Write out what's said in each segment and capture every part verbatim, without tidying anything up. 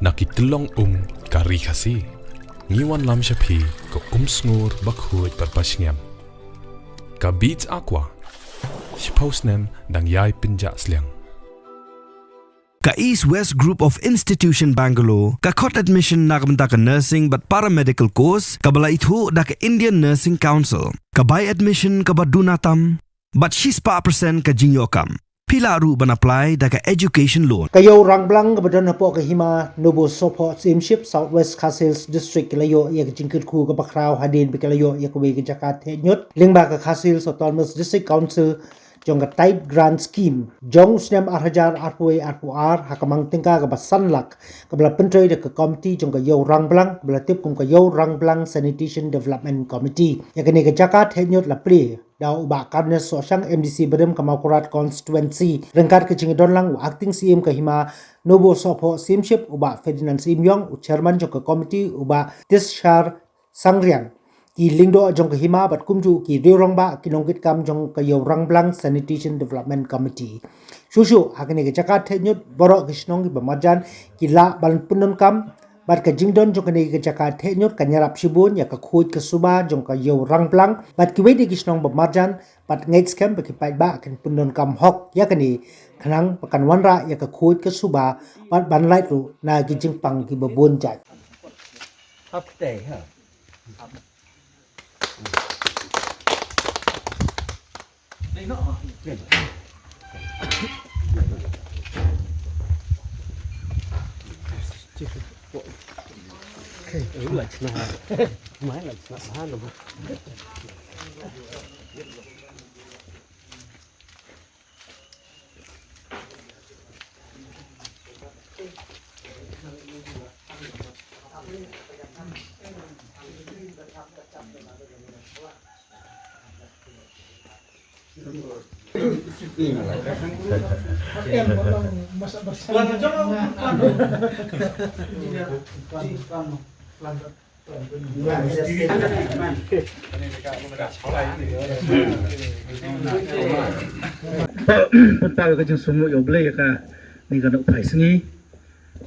Na ki tyllong um ka ri Khasi, ngi wanlam sha phi ka um sngur bakhuid bad bashngiam. Ka Beats Aqua, shiphew snem dang ïai pynjah sliang. Ka East West Group of Institution Bangalore ka khot admission na ka bynta ka nursing bad paramedical course kaba la ithuh da ka Indian Nursing Council. Ka bai admission kaba duna tam bad shispah percent ka jingïoh kam. Phi lah ruh ban apply da ka education loan. Ka Ïew Rangblang kaba don hapoh ka hima Nobosohphoh Syiemship, South West Khasi Hills District, ki la ïoh ïa ka jingkyrkhu kaba khraw hadien ba ki la ïoh ïa kawei ka jaka theh ñiut lyngba ka Khasi Hills Autonomous District Council jong ka Type Grant Scheme jong u snem ar hajar arphew wei arphew ar ha ka mang tyngka kaba san lak, kaba la pyntrei da ka komiti jong ka Ïew Rangblang kaba la tip kum ka Ïew Rangblang Sanitation Development Committee. Ïa kane ka jaka theh ñiut la plie da u Bah Carnes Sohshang, M D C barim ka Mawkyrwat Constituency, ryngkat ka jingdon lang u Acting C M ka hima Nobosohphoh Syiemship, u Bah Ferdinand Syiemiong, u Chairman jong ka komiti, u Bah Tishar Sangriang, ki lyngdoh jong ka hima bad kumjuh ki riew rangbah, ki nongkitkam jong ka Ïew Rangblang Sanitation Development Committee. Shuh shuh ha kane ka jaka theh ñiut, baroh ki shnong kiba marjan ki lah ban pyndonkam bad ka jingdon jong kane ka jaka theh ñiut kan ïarap shibun ïa ka khuid ka suba jong ka Ïew Rangblang bad kiwei de ki shnong ba marjan bad ngeit skhem ba ki paidbah kin pyndonkam hok ïa kane, khnang ba kan wanrah ïa ka khuid ka suba bad ban lait ruh na ki jingpang kiba bun jait. Pynpaw ka jingsngewnguh ïa U Blei ïa kane ka nohphai sngi.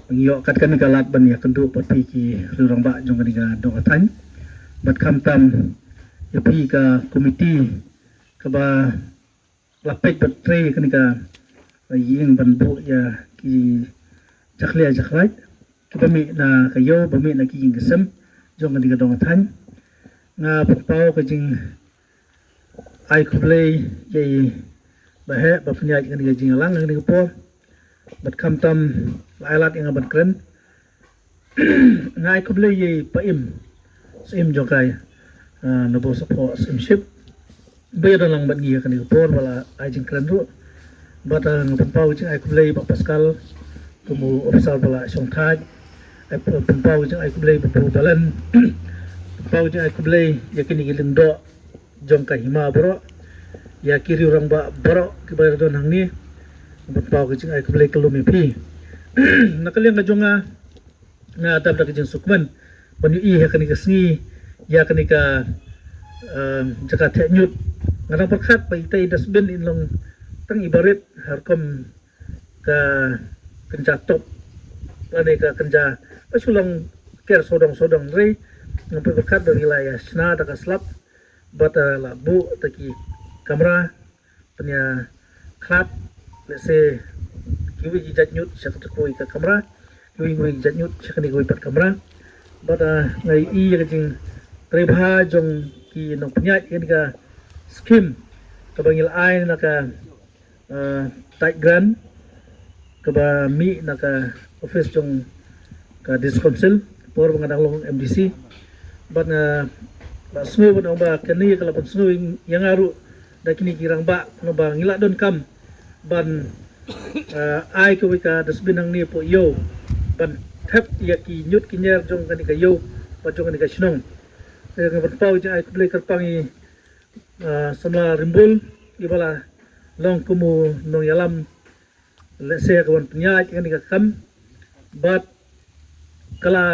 Ngi ïoh kat kane ka lad ban ïakynduh bad phi ki riew rangbah jong kane ka dong ka thaiñ. Bad khamtam ïa phi ka komiti kaba la peit bad trei kane ka ïing ban buh ïa ki jakhlia jakhlait kiba mih na ka ïew, ba mih na ki ïing ki sem jong kane ka dong ka thaiñ. Nga pynpaw ka jing ai khublei ïa i Bah Heh ba pynïaid kane ka jingïalang kane ka por. Bad khamtam la ai lad ïa nga ban kren. Nga ai khublei ïa i Paiem, Syiem jong ka, ah, Nobosohphoh Syiemship, ba ïadon lang bad ngi ha kane ka por ba la ai jingkren ruh. Bad, ah, nga pynpaw ka jingai khublei Bah Pascal kum u officer ba la shongthait. Ai pynpaw ka jingai khublei Bah Balen. Pynpaw ka jingai khublei ïa kine ki lyngdoh jong ka hima baroh, ïa ki riew rangbah baroh kiba ïadon hangne. Pynpaw ka jingai khublei ka lum ïa phi. Na ka liang ka jong nga, nga dap da ka jingsngewkmen ban ïohi ha kane ka sngi ïa kane ka, eh, jaka theh ñiut. Nga dang pyrkhat ba ita i dustbin in long tang iba rit, ha rukom ka kynja top lane ka kynja, ba shu long ker sawdong sawdong re. Nga pyrkhat ba ngi la ïa shna da ka slab bad, eh, la buh da ki kamra, pynïakhlad lehse kiwei ki jait ñiut sha kata kawei ka kamra, kiwei kiwei ki jait ñiut sha kane kawei pat kamra. Bad, ah, nga ïohi ïa ka jingtrei bha jong ki nongpynïaid ïa kane ka skim kaba ngi la ai na ka, ah, Type Grant kaba mih na ka office jong ka District Council por ba nga dang long M D C. Bad nga la sngew ban ong ba kane ka la pynsngew ïa nga ruh da kine ki rangbah, namar ba ngi la donkam ban, eh, ai kawei ka dustbin hangne hapoh ïew ban thep ïa ki ñiut ki ñier jong kane ka ïew bad jong kane ka shnong. Te nga pynpaw jingai khublei kyrpang ïa, eh, samla Rimbul, iba la long kum u nongïalam lehse ka wan pynïaid ïa kane ka kam bad ka la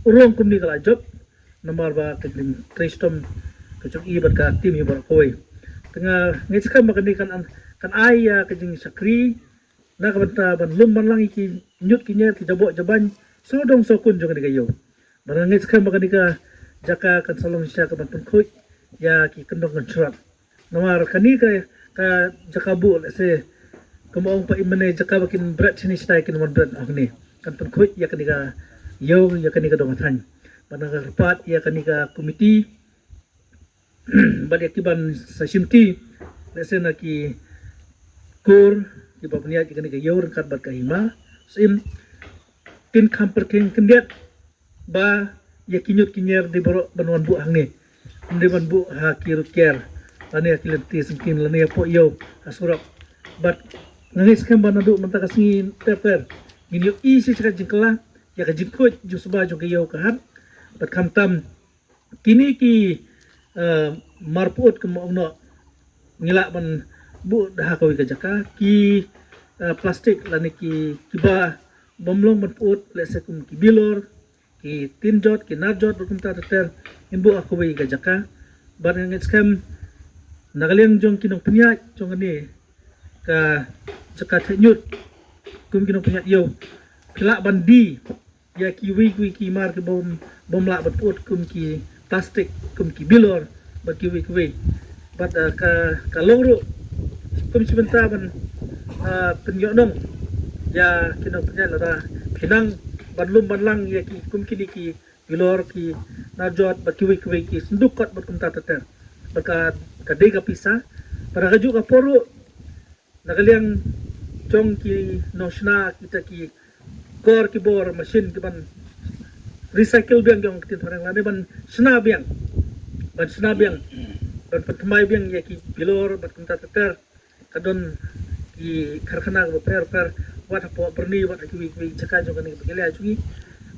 urlong kumne ka la jop namar ba ka jingtrei shitom ka jong i bad ka team i baroh kawei. Te nga ngeit skhem ba kane kan, kan ai ïa ka jingshakri na ka bynta ban lum ban lang ïa ki ñiut ki ñier, ki jaboh jaban sawdong sawkun jong kane ka ïew. Bad nga ngeit skhem ba kane ka jaka kan sa long shisha kaban pynkhuid ïa ki kyndong kynshrot. Namar kane ka, ka jaka buh, lehse, kumba ong Bah Im mynne, jaka ba kin bret shane shatai kin wan bret hangne. Kan pynkhuid ïa kane ka ïew, ïa kane ka dong ka thaiñ. Bad nga kyrpad ïa kane ka komiti bad ïa ki ban sa shimti, lehse na ki kur kiba pynïaid ïa kane ka ïew ryngkat bad ka hima Syiem, kin kham pyrkhing khyndiat ba ïa ki ñiut ki ñier dei baroh ban wan buh hangne. Ym dei ban buh ha ki rud kiar lane ha ki lynti syngkien lane hapoh ïew ha surok. Bad nga ngeit skhem ba naduh mynta ka sngi ter ter ngin ïohi shisha ka jingkylla ïa ka jingkhuid jingsuba jong ka ïew ka hat. Bad khamtam kine ki, eh, mar pyut, kumba ong noh, ngi lah ban buh da ha kawei ka jaka, ki, eh, plastik lane ki, kiba bym long ban pyut, lehse kum ki bilor, ki tin jot, ki nar jot, bad kumta ter ter, ngin buh ha kawei ka jaka. Bad nga ngeit skhem na ka liang jong ki nongpynïaid jong kane ka jaka theh ñiut, kum ki nongpynïaid ïew, phi lah ban die ïa kiwei kiwei ki mar ki bym, bym lah ban pyut, kum ki plastik, kum ki bilor, bad kiwei kiwei. Bad, ah, ka, ka long ruh kum shi bynta ban, ah, pynïoh nong ïa ki nongpynïaid lada phi nang ban lum ban lang ïa ki kum kine ki bilor, ki nar jot, bad kiwei kiwei ki synduk kot bad kumta ter ter. Bad ka, ka dei ka pisa. Bad ha kajuh ka por ruh na ka liang jong ki nongshna kita ki kor ki bor, machine kiban recycle biang, jong ka ktien phareng lane ban shna biang, ban shna biang, ban pynthymmai biang ïa ki bilor bad kumta ter ter. Ka don ki karkhana kaba pher pher, wat hapoh Byrni, wat ha kiwei kiwei jaka jong kane ka pyrthei jong ngi.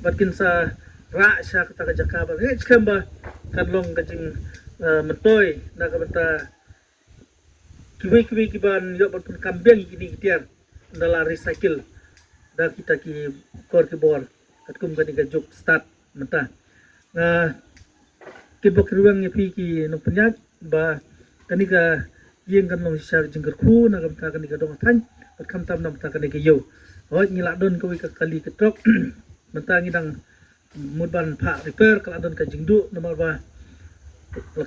Bad kin sa rah sha kata ka jaka, bad nga ngeit skhem ba kan long ka jing, eh, myntoi na ka bynta kiwei kiwei kiban ïoh ban pynkam biang ïa kine ki tiar ynda la recycle da kita ki kor ki bor, katkum kane ka juk stad mynta. Nga kyrpad kyrwang ïa phi ki nongpynïaid ba kane ka ïing kan long shisha ka jingkyrkhu na ka bynta kane ka dong ka thaiñ, bad khamtam na ka bynta kane ka ïew. Hooid, ngi la don kawei ka kali ka trok, mynta ngi dang mut ban phah repair, ka la don ka jingduh namar ba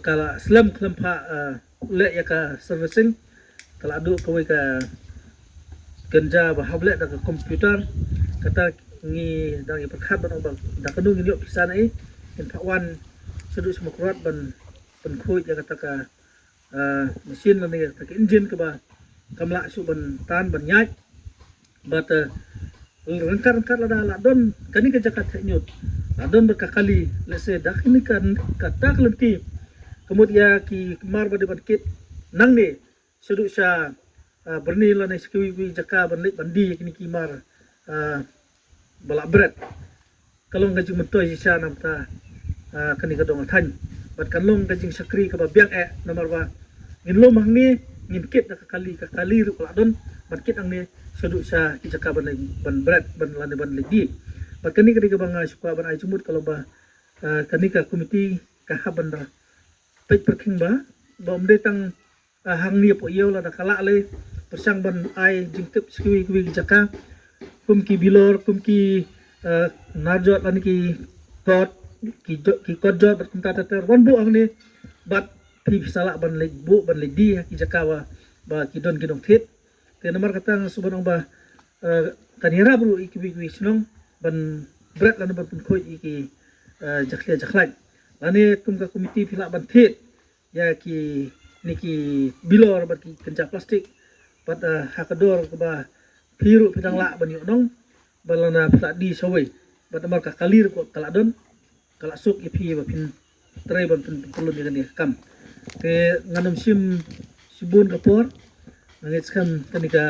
ka la slem khlem phah, ah, leh ïa ka servicing. Ka la duh kawei ka kynja ba hap leh da ka computer. Kata ngi dang ïa pyrkhat ban ong ba da kano ngin ïoh pisa na ei, ngin phah wan shaduh sha Mawkyrwat ban pynkhuid ïa kata ka, ah, machine lane ïa kata ka engine kaba kam lah shuh ban tan ban ïaid. Bad, eh, ryngkat ryngkat lada la don kane ka jaka theh ñiut, la don bad ka kali, lehse da kane ka, kata ka lynti, ka mut ïa ki mar ba dei ban kit nangne shaduh sha, ah, Byrni lane sha kiwei kiwei jaka ban leit ban die ïa kine ki mar, ah, ba la bret. Ka long ka jingmyntoi shisha na ka bynta, ah, kane ka dong ka thaiñ. Bad kan long ka jingshakri kaba biang eh namar ba ngin lum hangne, ngin kit da ka kali, ka kali ruh ka la don ban kit hangne shaduh sha ki jaka ban leit ban bret, ban lane ban leit die. Bad kane ka dei kaba nga shu kwah ban ai jingmut ka long ba, ah, kane ka komiti ka hap ban da peit pyrkhing ba, ba ym dei tang, ah, hangne hapoh ïew, lada ka lah lei pyrshang ban ai jingtip sha kiwei kiwei ki jaka, kum ki bilor, kum ki, ah, nar jot lane ki kot, ki jot, ki kot jot bad kumta ter ter, wan buh hangne. Bad phi, phi sa lah ban leit buh ban leit die ha ki jaka ba, ba ki don ki nongthied. Te namar kata nga shu ban ong ba, eh, kan ïarap ruh ïa kiwei kiwei shnong ban bret lane ban pynkhuid ïa ki, eh, jakhlia jakhlaiñ. Lane kum ka komiti phi lah ban thied ïa kine ki bilor bad ki kynja plastik. Bad, eh, ha ka dor kaba phi ruh phi dang lah ban ïoh nong, bad lane phi lah die shawei. Bad namar ka kali ruh ka la don, ka la suk ïa phi ba phin trei ban pyn-, pynpynlong ïa kane ka kam. Te ngan ym shim shibun ka por, nga ngeit skhem kane ka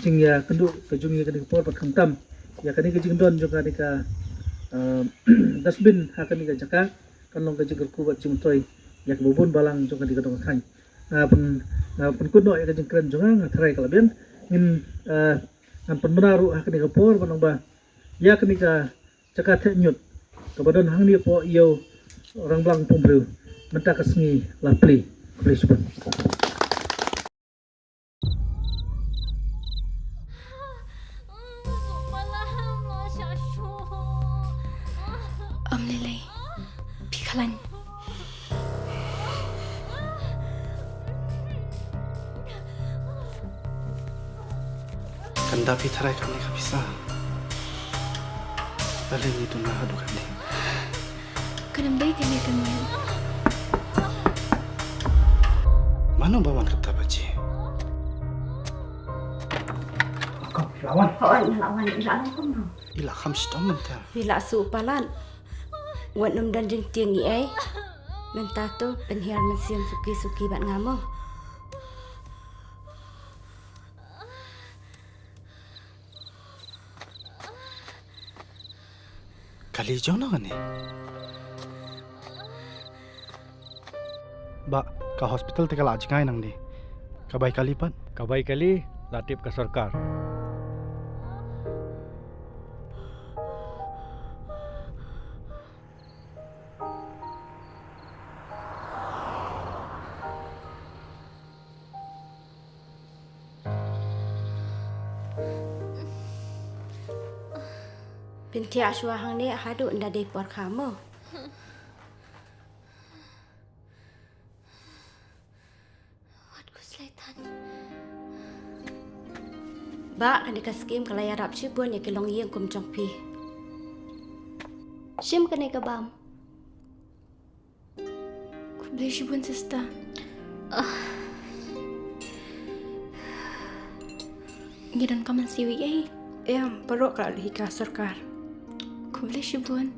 jingïakynduh ka jong ngi kane ka por, bad khamtam ïa kane ka jingdon jong kane ka, ah, dustbin ha kane ka jaka kan long ka jingkyrkhu bad jingmyntoi ïa kiba bun balang jong kane ka dong ka thaiñ. Nga pyn-, nga pynkut noh ïa ka jingkren jong nga, nga tharai ka la biang. Ngin, ah, ngan pynbna ruh ha kane ka por ban ong ba ïa kane ka jaka theh ñiut kaba don hangne hapoh ïew Rangblang Pumbriew mynta ka sngi la plie. Khublei shibun. Ym lei lei. Phi khlaiñ. Kan da phi tharai kamne ka pisa. Balei ngi duna haduh katne? Kan ym dei kane ka niam. Mano ba wan kata baje? Ko, la wan. Hooid, la wan, la wan kumno? I la kham shitom mynta. Phi la shu palat. Wat nym don jingtieng ei ei. Mynta to pynhiar mynsiem suki suki bad nga mo. Kali jong no kane? Bah, ka hospital te ka la jngai nangne. Ka bai kali pat? Ka bai kali, la tip ka sorkar. Pynthiah shuwa hangne haduh ynda dei por kha mo. Wat khuslai than. Bah, kane ka skim ka la ïarap shibun ïa ki longïing kum jong phi. Shim kane ka bam. Khublei shibun, sister. Ngi donkam mynsiem ei ei? Em, baroh ka la leh hi ka sorkar. Khublei shibun.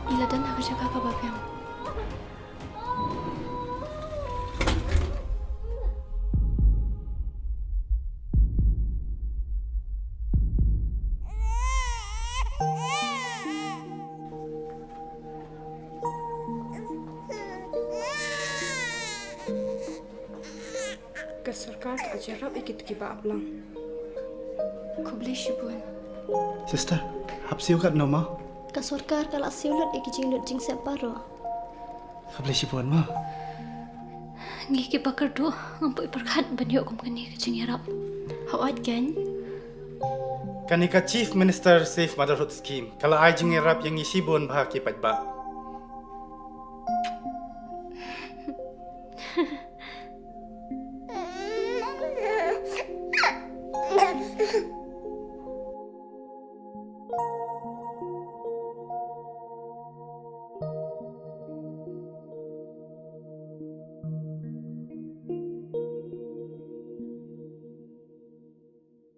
I la don ha ka jaka kaba biang. Ka sorkar ka ïarap ïa kito kiba ap lang. Khublei shibun. Sister, hap siew katno mo? Ka sorkar ka la siew lut ïa ki jinglut jingsep baroh. Khublei shibun mo. Ngi kiba kyrduh ngam poi pyrkhat ban ïoh kum kane ka jingïarap. Hooid kan. Kane ka Chief Minister Safe Motherhood Scheme ka la ai jingïarap ïa ngi shibun bha ki paidbah.